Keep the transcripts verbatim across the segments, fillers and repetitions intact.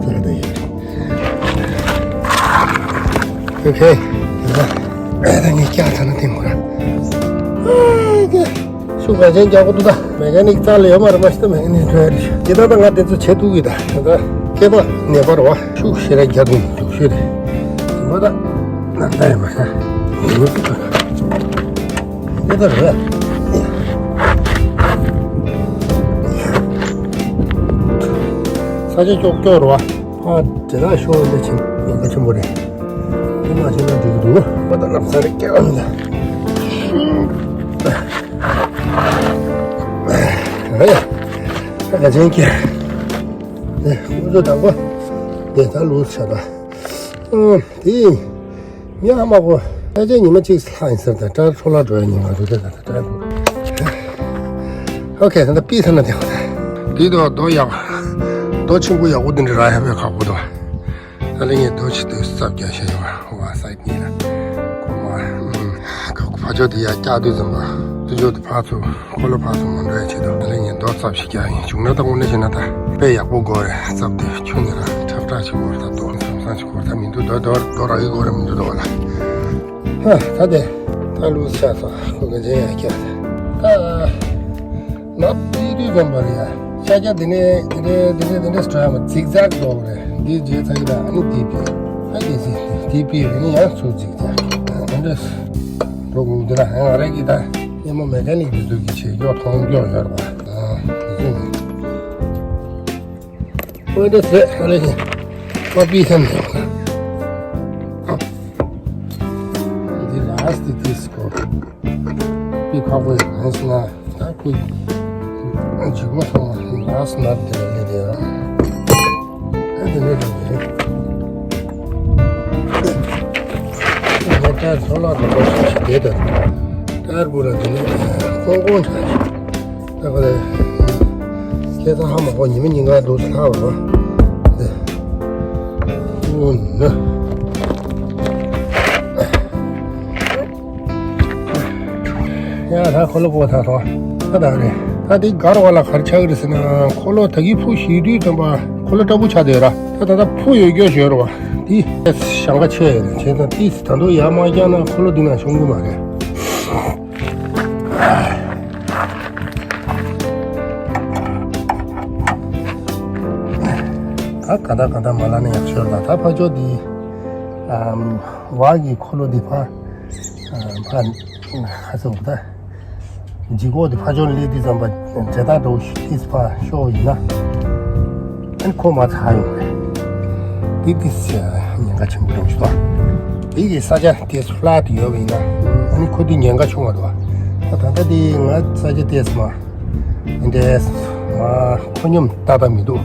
ཙག་ད་ཡོད། ཨོ་ཁེ། ད་ངས་སྐྱག་ཚ་ན་ཐེངས་ཁོ་ར། ཨ་ཀེ། ཤུགས་ག་ཅན་རྒྱག་གོ་འདུག་ད། མེ་ཀ་ནིག་རྩ་ལ་ཡོད་མ་རེད། མ་གཞི་ད་མེ་ཀ་ནིག་འགྲོ་ཡ་རེད། ཇི་ལྟར་ད་ང་དེ་ཚོ་བྱེད་ཐུབ་གི་ད། ད་སྐེད་པ་ནད་པ་རེད་བ། ཤུགས་ཞེ་དྲག་རྒྱག་གི་མི་འདུག་ཤོད་རེད། ཞིམ་པོ་ད། ནམ་ད་ཡོད་མ་ད། ཡོད་ཐུབ་ད། འདི་ལྟར་རེད། ས་ཆ་ཀྱོག་ཀྱོག་རེད་བ། ཕར་དེ་ལ་ཤོར་འདི་ཆེན་ཉེན་ཁ་ཆེན་པོ་རེད། དེ་མ་བྱས་ན་འགྲིག་གི་འདུག་ཨ་ད་ལམ་སང་རེ་སྐྱེལ་བ་མི་འདུག་ཨ་ཡ། ས་ག་ཆེན་སྐྱེལ། དེ་དངོས་གཙོ་དང་པོ། དེ་ད་ལུས་བྱ་ད། ཨང་། དེ་ཡིན། ཉག་མ་གོ། ཕལ་ཆེར་ཉི་མ་གཅིག་ལྷག་ཡིན་ཟེར་ད། སྐྲ་འཕྲོ་བརླག་འགྲོ་ཡ་ཉིན་ང་རུ་དེ་ད་ད་སྐྲ་འགོ། ཨོ་ཁེ། ད་ད་པི་ས་ན་དེ་ཧོ་ད། དེ་དོ་དོ་ཡག་དོ་ཆེན་པོ་ཡག་པོ་དེ་འདྲ་རག་ཡ་དཔེ་ཁག་པོ་འདུག་ད་ལན་ངས་རྡོ་ཆེ་དུས་སྲབ་རྒྱག་ཤེས་ཡོང་བ་སའི་ཌི་གཉིས་ལ། ཁོ་མ་ཨུམ། ཁོ་ཕ་ཕྱོགས་དེ་ཡར་བཀྱག་དུས་ཙམ་པ། དུས་ཕྱོགས་དེ་ཕར་ཚུར་འཁོར་ལོ་ཕར་ཚུར་མ་འགྲོ་ཡ་ཆེད་དུ། ད་ལན་ངས་རྡོ་རྩབ་ཞིག་རྒྱག་ཡིན། བྱུང་ན་ད་དངོས་གནས་བྱས་ན་ད་དཔེ་ཡག་པོ་དགོས་རེད། རྩབ་དེ་ཁྱོན་ནས་རང་ཁྲབ་ཁྲབ་ཞིག་དགོས་རེད། ད་རྡོ་སང་སང་ཞིག་དགོས་རེད། ད་མི་འདུག་རྡོ་རྡོ་རྡོ་རག་གི་དགོས་རེད། མི་འདུག་རྡོ་བ་ལ། ཧ་ད་དེ། ད་ལུས་ཆགས་སོང་། ཁོ་ག་ཅན་ཡ་ཁྱེར་ད། ནག་པི་དུས་ཙམ་པ་རེད་ཡ། ཤ་རྒྱག་དེ་ནས་དེ་འདྲས་དེ་འདྲས་དེ་འདྲས་སྤྲོ་ཡ་མ། ཛིག་ཛག་འགྲོ་གི་རེད། འདི་རྗེས་ཚ་ཡི་ད། ཨ་ནི་དེ་པི། ཨ་དེ་སི་དེ་པི་རེད། ནི་ཡང་ཚུར་ཛིག་ཛག་དེ་འདྲས་འགྲོ་དགོས་འདི་ལ། ང་རང་གིས་ད་སྣེ་མོ་མེ་ཀ་ནིག་དེ་ཚོ་གིས་བྱེད་མགྱོགས་མཐོང་མགྱོགས་ཡོད་རེད་པ། ཨ་དེ་ཚོ་ནི། ཨོ་འདི་ཟེར་ཨ་ལེ་ནི། ཨ་པི་ཐམ་ནི། འདི་ལ་སི་ཏི་དིས་ཀོ། པི་ཁག་པོ་ཡིན་ན་ད་ཁོ་ཇི་མ་སོང་བ་ལ་སི་ནར་དེ་ལ་ལེ་དེ་ར། ཨ་དེ་ལེ་དེ་རེད། ངས་ཊ་ཡར་འཕྲོ་བརླག་དང་པོ་ཞིག་བྱེད་དེ་དང་། ཊ་ཡར་བུ་ར་དེ་ནས་ཁོང་ཁོང་ཆགས་ཤིག་ད་ག་ལེ། ཁྱེད་ཚང་ཧ་མ་གོ། ཉི་མ་ཉིན་གང་འདུག་ལྷག་བ་རེད། འདི་ཨུ་ན། འཁོར་ལོ་བཀོག་ཐག་རོ། ད་ད་རེད། ད་དེ་སྒར་བ་ལ་ག་རེ་ཆགས་ཀྱི་རེད་ཟེར་ན། འཁོར་ལོ་ད་གི་ཕུ་བཞི་དུས་ཙམ་པ་འཁོར་ལོ་སྐྲ་བུ་ཆགས་བསྡད་ར། ད་ད་ད་ཕུ་ཡོད་རྒྱུ་བྱོས་རོ། དེ་ཞེང་ཁ་ཆེ་ཡོད་རེད། བྱས་ཙང་དེ་ད་དུང་ཡར་མ་བརྒྱབ་ན་འཁོར་ལོ་འདི་ན་ཤོང་གི་མ་རེད། ད་ག་ད་ག་ད་མ་ལ་ནས་ཡག་ཤོས་ལ། ད་ཕ་ཅོ་དེ་ཨམ་བ་གི་འཁོར་ལོ་དེ་ཕ། ཕ་ཁ་སོགས་ད། ལྗིད་ཁོག་དེ་ཕ་ཅོར་སླེབས་དུས་ཙམ་པ་འབྲེལ་ཐག་འགྲོ་ཤི་ཏིས་ཕ་ཤོག་ཡིན་ན། ཨན་ཁོ་མ་ཚ་ཡོང་རེད། དེ་ཏིས་ཉེན་ཁ་ཆེན་པོ་རེད་ཤི་ཏོ། དེ་གི་ས་ཆ་ཏིས་ཧྥ་ལ་ཊི་ཡོད་པ་ཡིན་ན། ཨན་ཁོ་དེ་ཉེན་ཁ་ཆུང་བ་འདུག་ད་ད་ལྟ་དེ་ང་ས་ཆ་ཏིས་མ། འདྲེས་མ་ཁོ་སྙོམས་ཏག་ཏག་མི་འདུག་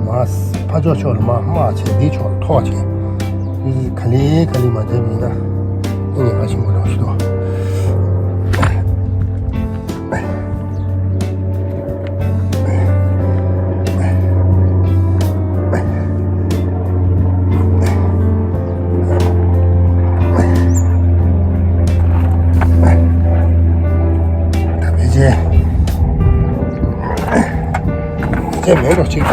མ་ཕ་ཕྱོགས་ཕྱོགས་ལ་མ་དམག་བྱས། འདི་ཕྱོགས་ལ་ཐོག་བྱས། ག་ལེ་ག་ལེ་མ་བྱས་པ་ཡིན་ན་ཨེ་ཉེན་ཁ་ཆེན་པོ་རང་ཞིག་འདུག་ད་ཕལ་ཆེར། ཅེས་མེད་འགྲོ་གཅིག་ལྟ།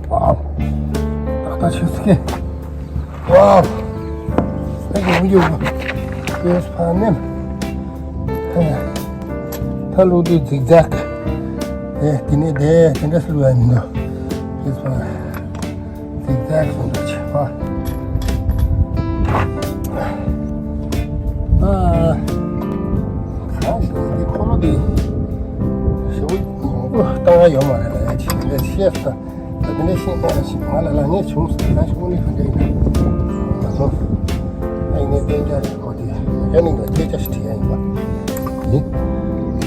ཝའོ། ཏག་ཏག་ཆུ་སྐྱེས། ཝའོ། ད་ཡོང་ཡོང་། ཡོད་ཕ་ནེམ། ད་ལོ་དུས་ཛིག་ཛེག། དེ་དེ་ནས་དེ་དེ་འདྲ་སུ་ལ་ཡིན་འདུག་ཡོད་ཕ། ཏིག་ཏག་སོང་འདྲ་ཆེ་བ། ཨ། གང་ཞིག་འདི་འཁོར་ལོ་འདི་ཞེ་པོ་མང་པོ་བཏང་ཡ་ཡོད་མ་རེད་ལ། ཡ་ཆེ་འདྲ་ཤེས་ས། ད་འདི་འདྲ་ཤེས་ན་ཞིག་ང་ལ་ལ་ངས་བྱུང་སོང་། ད་ཞུ་ནི་ག་འདྲ་ཡིན་ན་མ་སོང་། ཨ་ཡིན་ནའི་བསྟན་འཇགས་རེད། ཁོ་དེ་མེ་ཀ་ནིག་ལ་སྐད་ཆ་ཞིག་དྲིས་ཡ་ཡིན་པ། ནི།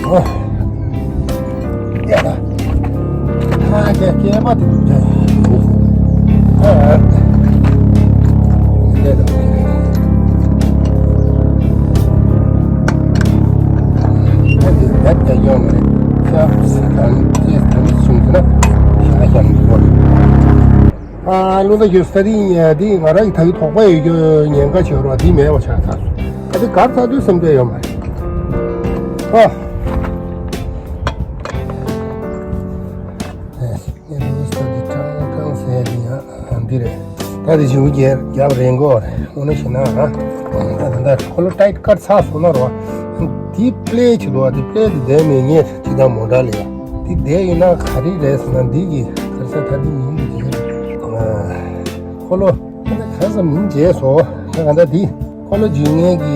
ཨོ། ཡ་ད། ཨ་ཀྱེ་སྐྱེས་པ་དེ་འདུག་ཅག་ཡིན། ཨ། ལས་དང་། ཨ་དེ་ཡ་ཀྱེ་ཡོང་ནས་ཤ་ས་དང་ཅེས་དང་གསུངས་ན་ཤ་ཤ་མི་དགོས། ཨ་ལོ་ད་ཡོད་ས་དེ་ཡིན་ཡ། དེ་ང་རང་གི་ད་གི་དོགས་པ་ཡོད་རྒྱུ་ཉེན་ཁ་ཆེ་བ་རེད་པ། དེ་མེད་པ་ཆགས་ཚར་སོང་། ཨ་དེ་གར་ཚར་དུས་སེམས་ཁྲལ་ཡོད་མ་རེད། ཨ། ཨེ། ངས་ལོ་ས་དེ་ཀྲང་ཀྲང་ཟེར་དེ་ཡང་འདི་རེད། ད་དེ་ཞིག་རྒྱབ་རྒྱབ་རན་གོ་རེད། དངོས་གནས་བྱས་ན་ཨ། ད་ད་ལྟ་འཁོར་ལོ་ཊའིཊ་གར་ཚར་སོང་ན་རོ། དེ་པི་ལེ་ཅིག་འདུག་པ། དེ་པི་ལེ་དེ་བསྡད་མེད་ངས་ཅི་ད་མོ་ཊ་ལ་ཡ། དེ་བསྡད་ཡིན་ན་ག་རེ་རེད་ཟེར་ན། འདི་གི་གར་ས་ད་འདི་མིང་འདི་རེད། འཁོར་ལོ་ད་ལྟ་གར་ས་མིང་བརྗེད་སོང་། ད་ག་ད་འདི། འཁོར་ལོ་འཇུག་མཁན་གྱི་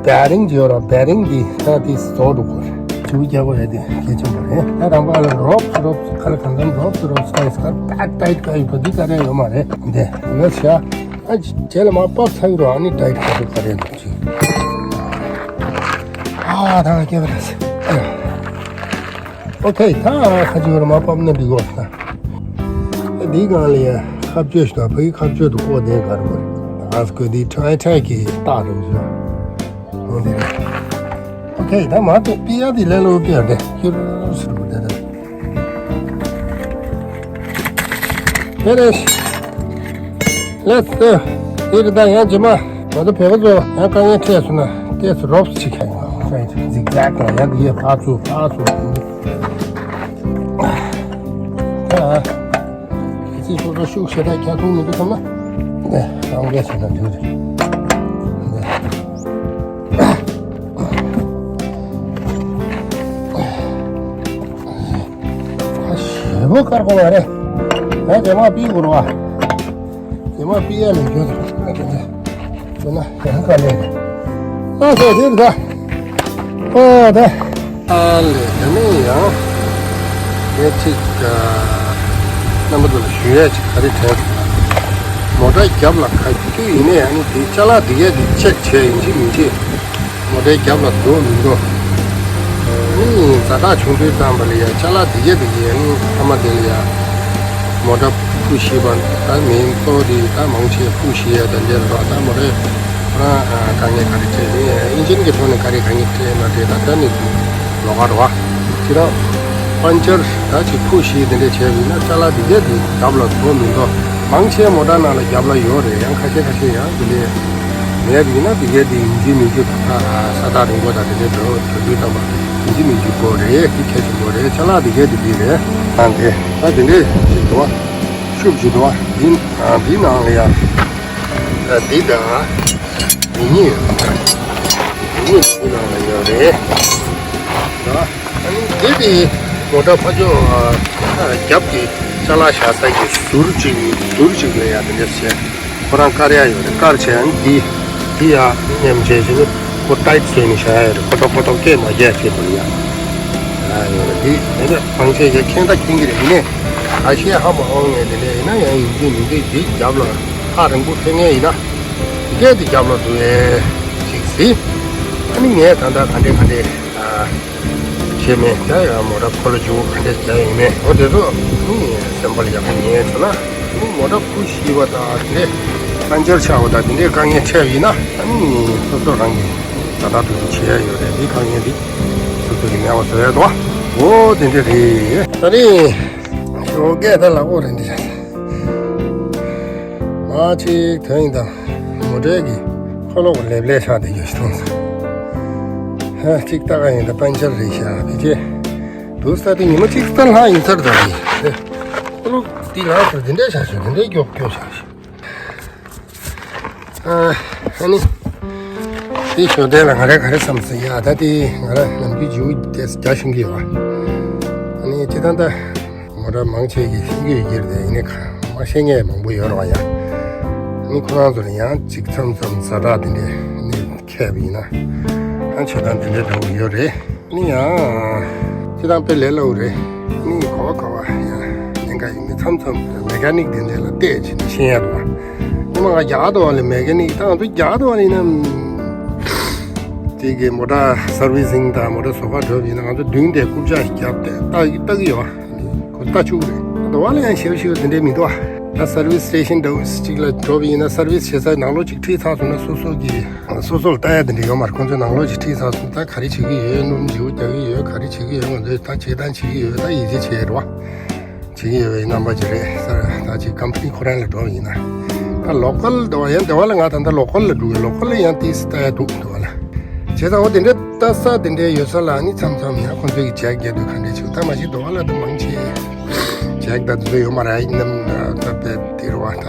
བེ་རིང་ཅིག་ཡོད་ར། བེ་རིང་འདི་ད་དེ་རྫོགས་འགྲོ་གི་རེད། ཆུ་རྒྱག་དགོས་རེད། དེ་གལ་ཆེན་པོ་རེད། ད་རང་པ་ལ་རོབ་རོབ་ཁ་ལ་གང་གང་རོབ་རོབ་ཊའིཊ་ག་རེ་ཊའིཊ་ག་ཡོད་པ་འདི་ག་རེ་ཡོད་མ་རེད། འདི་ཡོད་ཤག་ཨ་རྗེས་ལ་མར་ཕབ་ཚར་གི་རོ། ཨ་ནི་ཊའིཊ་ག་རེ་ག་རེ་འདུག་ཅིག་ཨ་ད་སྐྱེ་བ་རེད། ཨོ་ཁེ། ད་ཁ་ཅིག་ར་མ་ཕབ་ན་འགྲིག་གོ་ས། འདིའི་སྒང་ལ་ཡ་ཁ་གཅོད་ཞིག་དང་། ཕ་གི་ཁ་གཅོད་དུ་བཀོད་དེ་གར་དགོས། ཨ་སྐུ་འདི་ཁྲའི་ཁྲའི་གི་རྟགས་འགྲོ་བཞིན། འོ་འདི་རེད། ཨོ་ཁེ། ད་མ་གཏོགས་པི་ཡ་འདི་ལས་སླ་པོ་ཡོད་རེད། ཁྱུར་ཟེར་དགོས་དེ་རེད། དེ་རེད། ལེ་ཚོ། དེ་རེད། ད་ཡང་རྗེས་མ་ང་ཚོ་བོད་པ་ཚོ་ཡང་དཀའ་ངལ་འཕྲད་སོང་ན་ཏོག་ཙམ་རོབ་ཙམ་ཅིག་ཁྱེར་ཡོང་། ཛིག་ཛེག་ལ་ཡར་དེ་ཕར་ཚུར་ཕར་ཚུར། ད་གལ་སྲིད་སོ་སོ་ཤུགས་ཞེ་དྲག་རྒྱག་ཐུབ་མི་འདུག་བསམ་ན། ནས་རང་འགན་བྱས་ན་འགྲིག་རེད། ཞེ་པོ་དཀར་པོ་མ་རེད། ང་རྗེས་མ་ཕུད་དགོས་རེད་པ། རྗེས་མ་ཕུད་ཡ་ལས་འགྱོ་ཐུབ། ད་དེ་ནས་ཁྱོད་ན་ཡང་དཀའ་ལས་རེད། ཨ་ཟེར་དེ་རེད་ད། ཨ་ད། ཨ་ལས། དེ་ནས་ཡང་ངས་ཅིག་རྣམ་པ་ཚོ་ལ་ཞུ་ཡ་ཅིག་ག་རེ་དྲན་སོང་ན། མོ་ཊ་རྒྱབ་ལ་ག་དུས་ཡིན་ནའི་ཨ་ནི་དེ་ཅ་ལག་འདི་གས་དེ་ཅེག་བྱས་ཡིན་གཅིག་མིན་གཅིག་མོ་ཊའི་རྒྱབ་ལ་འགྲོ་མི་འགྲོ། ཨ་ནི་ཛ་དྲག་བྱུང་དུས་ཙམ་པ་ལ་ཡ་ཅ་ལག་འདི་གས་དེ་གས་ཨ་ནི་ཨ་མ་དེ་ལ་ཡ་མོ་ཊ་ཕུ་ཤེས་པ་ད་མིན་གཙོ་བོ་དེ་ད་མང་ཆེ་ཕུ་ཤེས་ཡ་ད་འདྲ་རེད་པ། ད་མོ་ཊའི་ཁོ་རང་དཀའ་ངལ་ག་རེ་འཕྲད་ནས་ཨིན་ཇིན་གྱི་ཐོག་ནས་ག་རེ་དཀའ་ངལ་འཕྲད་མ་འཕྲད་ད་ལྟ་ནས་ལོགས་ཀ་རེད་པ། ཁྱེད་རང་ པན་ཅར་ད་ཅིག་ཁུ་ཤི་དེ་འདྲས་བྱས་པ་ཡིན་ན་ཅ་ལག་དེ་གས་དེ་རྒྱབ་ལ་བཟོ་མི་འདུག་མང་ཆེ་མོ་ཊ་ནང་ལ་རྒྱབ་ལ་ཡོད་རེད། ཡང་ཁ་ཤས་ཁ་ཤས་ཡང་དེ་འདྲས་མེད་པ་ཡིན་ན་དེ་གས་དེ་ཡིན་གཅིག་མིན་གཅིག་ས་ས་ཐག་རིང་པོ་དང་དེ་འདྲས་འགྲོ་འགྲོ་དུས་ཙམ་པ་ཡིན་གཅིག་མིན་གཅིག་དགོས་རེད། དེ་གལ་ཆེན་པོ་རེད། ཅ་ལག་དེ་གས་དེ་འདི་རེད། ཨ་འདི་ད་དེ་འདྲས་ཅིག་འདུག་བ། ཤུབས་ཅིག་འདུག་བ། འདི་ཨ་འདི་ནང་ལ་ཡང་ཨ་འདི་དང་འདི་གཉིས་ཡོད། འདི་གཉིས་འདི་ནང་ལ་ཡོད་རེད། ད་ཨ་ནི་འདི་དེ་མོ་ཊ་ཕར་ཕྱོགས་ཨ་རྒྱབ་ཀྱི་ཅ་ལག་བཞག་ས་ཀྱི་ཟུར་གཅིག་ནི་ཟུར་གཅིག་ལ་ཡ་དེ་འདྲ་བྱས་ཁོ་རང་དཀར་ཡག་ཡོད་རེད། དཀར་བྱས་ཨ་ནི་འདི་འདི་ཡ་མཉམ་བྱས་བྱས་ནི་ཁོ་ཏའིཊ་བཟོས་ནི་བཞག་ཡ་རེད། ཁོ་ཏོག་ཁོ་ཏོག་སྐད་མ་རྒྱག་ཆེད་དུ་ཡ་ཡ་ཡོད་རེད། འདི་དེ་འདྲ་མང་ཆེ་ཡ་མཁྱེན་ད་མཁྱེན་གྱི་རེད། ཡིན་ནའི་ཁ་ཤས་ཧ་མ་གོ་མཁན་དེ་འདྲ་ཡིན་ན་ཡང་ཡིན་གཅིག་མིན་གཅིག་འདི་རྒྱབ་ལ་ཐག་རིང་པོ་ཕེབས་མཁན་ཡིན་ན་སྐད་དེ་རྒྱབ་ལ་འགྲོ་ཡས་ཅིག་གཟིགས། ཨ་ནི་ངས་ད་ལྟ་ག་འདྲས་ག་འདྲས་ཨ། ཁྱེད་མེད་ད་ཡང་མོ་ཊ་ཁོ་ལ་འཇུག་ག་འདྲས་བྱས་ཡིན་མེད་འོ་དེ་ཚོ་ནི་སེམས་པ་ལ་ཡག་པོ་ཉན་བྱུང་ན་ནི་མོ་ཊ་ཁུ་ཤི་བ་དང་དེ་འདྲས་པན་ཅར་ཆགས་པ་དང་དེ་འདྲས་དཀའ་ངལ་འཕྲད་ཡིན་ན་ཨ་ནི་སོ་སོ་རང་གི་ཛ་དྲག་ཏུ་བྱེད་ཡ་ཡོད་རེད། འདི་དཀའ་ངལ་འདི་སོ་སོ་གི་མེད་པ་བཟོ་ཡ་དོ། འོ་དེ་འདྲས་རེད། ད་རེད། ཞོགས་ཀས་ད་ལག་པོ་རེད་འདི་བྱ། མ་གཅིག་དོན་ཡིན་དང་མོ་ཊའི་གི་ཁོ་ལོག་ལེབ་ལེ་ཤ་དེ་ཡོད་ཤི་ཐོང་ས། ཧ་གཅིག་ལྟ་ག་ཡིན་ད་པན་ཅར་རེད་ཤ་བི་ཅེ། དུ་ས་དེ་ཉི་མ་གཅིག་ལྟ་ལྷག་ཡིན་ཚར་ད་རེད། ཁོ་ལོག་དེ་ལྷག་ཏུ་དེ་འདྲས་ཤ་ཤོད་དེ་འདྲས་མགྱོགས་མགྱོགས་ཤ་ཤོད། ཨ་ནི། དེ་ཞོ་དེ་ལ་ང་རས་ག་རེ་བསམ་སོང་ཡ་ད་དེ་ང་ར་ནམ་རྒྱུན་ཇིའུ་དེ་རྒྱ་ཤིང་གི་ཡོད། ཨ་ནི་སྤྱི་བཏང་ད་མོ་ཊ་མང་ཆེ་གི་ཤིང་གི་ཡོད་ཀྱི་རེད། ཡིན་ནའི་ཁ་མ་ཤེས་མཁན་མང་པོ་ཡོད་རེད་བ་ཡ། ཨ་ནི་ཁོ་རང་ཚོ་ལ་ཡང་ཅིག་མཚམས་མཚམས་ཛ་དྲག་དེ་འདྲས་ནི་ཁྱད་པ་ཡིན་ན་ཨ་ཆོད་སྟངས་དེ་འདྲས་འདྲ་བོ་ཡོད་རེད། ནི་ཡང་། ཁྱེད་རང་དཔེ་ལས་སླ་བོ་རེད། ནི་གོ་བ་གོ་བ་ཡང་ཉེན་ཁ་ཡིན་མི་མཚམས་མཚམས་མེ་ཀ་ནིག་དེ་འདྲ་ལ་བལྟས་བྱས་ནས་ཤེས་ཡ་འདུག་བ། ཉི་མ་ང་རྒྱག་འདུག་བ་ལས་མེ་ཀ་ནིག་ད་ང་ཚོ་རྒྱག་འདུག་བ་ལས་ན། དེ་གི་མོ་ཊ་སར་བི་སིང་དང་མོ་ཊ་བཟོ་ག་འགྲོ་བ་ཡིན་ན་ང་ཚོ་མདུན་དེ་རྐུབ་ཀྱག་བརྒྱབ་སྟེ་ལྟ་ལྟ་གི་ཡོད་བ། ཁོ་ལྟ་བཅུག་རེད། འདུག་བ་ལ་ཡང་ཞེ་པོ་ཞེ་པོ་དེ་འདྲས་མི་འདུག་བ། ད་སར་བི་སི་སི་ཊེ་ཤན་འདྲ་བོ་ཅིག་ལ་འགྲོ་བ་ཡིན་ན་སར་བི་སི་བྱེད་ས་ནང་ལོགས་ཅིག་ཁྲིད་ཚར་སོང་ན་སོ་སོ་གི་སོ་སོ་ལ་ལྟ་ཡ་དེ་འདྲ་ཡོད་མ་རེད། ཁོང་ཚོས་ནང་ལོགས་ཀྱི་ཁྲིད་ཚར་སོང་ད་ག་རེ་བྱེད་ཀྱི་ཡོད། སྣུམ་འཇིའུ་རྒྱག་གི་ཡོད། ག་རེ་བྱེད་ཀྱི་ཡོད། ང་ཚོས་ད་བྱེད་སྟངས་བྱེད་ཀྱི་ཡོད། ད་ཡིད་ཆེས་བྱེད་རོགས་བྱེད་ཀྱི་ཡོད་པའི་རྣམ་པ་ཅིག་རེད་ཟེར། ད་ཅིག་ཀམ་པ་ནི་ཁོ་རང་ལ་འགྲོ་བ་ཡིན་ན་ད་ལོ་ཀལ་འདུག་བ། ཡང་འདི་བ་ལ་ང་ད་ལྟ་ལོ་ཀལ་ལ་འགྲོ་གི། ལོ་ཀལ་ལ་ཡང་ཏིས་ལྟ་ཡ་འདུག་འདུག་བ་ལ། བྱས་ཙང་འོ་དེ་འདྲ་ལྟ་ས་དེ་འདྲའི་ཡོད་ས་ལ་ནི་མཚམས་མཚམས་ཡང་ཁོང་ཚོས་ཀྱི་ཅེག་རྒྱག་དུས་ག་འདྲ་བྱེད། ད་མ་གཞི་འདི་བ་ལ་ད་མང་ཆེ་ཅེག་ད་དེ་ཚོ་ཡོད་མ་རེད། ཡིན་ནམ་ད་དཔེ་དེ་རུ་བ་ད་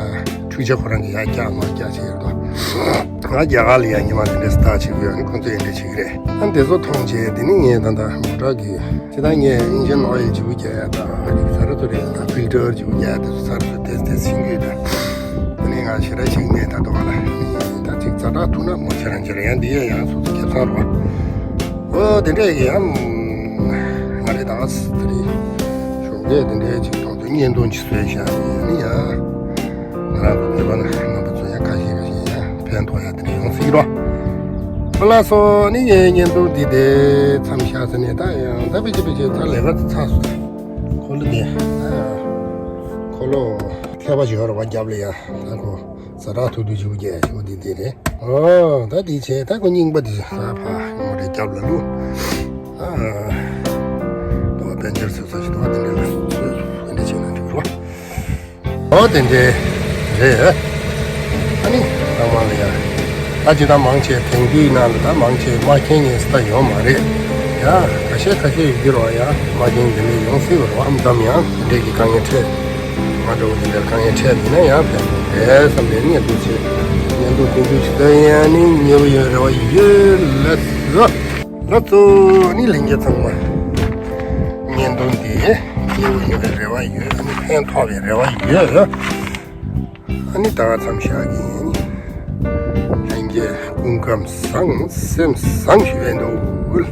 འཕྲུལ་ཆས་ཁོ་རང་གི་ཡར་རྒྱག་མར་རྒྱག་བྱས་ཡོད་དོ། ང་རྒྱ་གར་ལ་ཡང་ཉི་མ་དེ་འདྲའི་སི་ཊ་བྱེད་དགོས་ཡ་ནི་ཁོང་ཚོས་ཡིན་འདྲ་བྱེད་ཀྱི་རེད། ཨ་འདི་ཚོ་མཐོང་བྱས་དེ་ནི་ངས་ད་ལྟ་མོ་ཊ་གི་ཅི་ད་ངས་ཨིན་ཇིན་ཨོ་ཡིལ་འཇིའུ་རྒྱག་ཡ་ད་ཨ་ཅིག་ཟ་ར་ཚོ་རེད། ད་ཕིལ་ཊར་འཇིའུ་རྒྱག་ཡ་དེ་ཚོ་ཟ་ར་ཚོ་ཏེས་ཏེས་ཤིང་གི་ད་དེ་ནི་ང་ཞེ་དྲག་ཞིག་མེད། ད་དོ་བ་ལ་ད་ཅིག་ཛ་དྲག་ཐུག་ན་མོ་ཁྱེད་རང་ཁྱེད་རང་ཡང་འདི་ཡ་ཡང་སོ་སོ་རྒྱབ་ཚང་རོགས། ཨོ་དེ་འདྲས་ཡང་ང་རེ་ད་དེ་རེད། ཞོགས་ཀས་དེ་འདྲས་ཅིག་མཐོང་དུས་བརྙན་ཐུང་ཅིག་བཟོས་བཞག་ཡིན་ཡ། ང་རང་ཚོ་བོད་པ་རྣམ་པ་ཚོ་ཡང་ཁ་ཤས་ཁ་ཤས་ཡང་ཕན་ཐོགས་ཡ་དེ་འདྲ་ཡོང་སྲིད་རོགས། ཨོ་ལགས་སོ། ནི་ངའི་བརྙན་ཐུང་འདི་དེ་མཚམས་བཞག་ཟེར་ནས་ད་ཡང་ད་ཕལ་ཆེར་ཕལ་ཆེར་ད་ལས་ཀ་ཚར་སོང་། འཁོར་ལོ་དེ་འཁོར་ལོ་མཁས་པ་ཞིག་ཡོད་རེད་བ། རྒྱབ་ལ་ཡ་ད་ཁོ་ཛ་དྲག་ཐུག་དུས་འཇིའུ་རྒྱག་ཞུ་འདི་འདི་རེད། ཨོ་ད་འདི་བྱས་ད་ཁོ་རྙིང་པ་འདི་ས་ཕ་ངོ་རེ་རྒྱབ་ལ་བླུགས། ཨ་ད་པན་ཅར་ཚོད་ས་ཞིག་འདུག་བ། དེ་འདྲ་ལ་འདི་འདྲ་བྱས་ན་འགྲིག་རོགས། ཨོ་དེ་འདྲ་རེད། ཨ་ནི་ཚང་མ་ལ་ཡ། ད་ཅི་ད་མང་ཆེ་དེང་དུས་ནང་ལ་ད་མང་ཆེ་མ་མཁྱེན་མཁན་ས་ད་ཡོད་མ་རེད། ཡ་ག་ཤེད་ག་ཤེད་ཡོད་ཀྱི་རོགས། ཡ་མ་མཁྱེན་དེ་འདྲ་ཡོང་སྲིད་པ་རོགས། ཨམ་དམ་ཡང་དེ་འདྲ་གི་དཀའ་ངལ་འཕྲད། ང་འདྲ་བོ་དེ་འདྲ་དཀའ་ངལ་འཕྲད་མིན་ན་ཡང་ཕན་ཐོགས་རེད་བསམ་པའི་བརྙན་ཐུང་བྱས། བརྙན་ཐུང་དེ་འདྲ་ཞིག་ད་ཡིན། ཨ་ནི་མཉེས་པོ་ཡོད་རེ་བ་ཡོད། ལགས་སོ། ལགས་སོ། ཨ་ནི་ལྷན་རྒྱས་ཚང་མ་བརྙན་ཐུང་འདི་མཉེས་པོ་ཡོད་པའི་རེ་བ་ཡོད། ཨ་ནི་ཕན་ཐོགས་པའི་རེ་བ་ཡོད། ཨ་ནི་ད་མཚམས་བཞག་གི་ཡིན། ལྷན་རྒྱས་སྐུ་ཁམས་བཟང་སེམས་བཟང་ཞུ་ཡས་འདུག།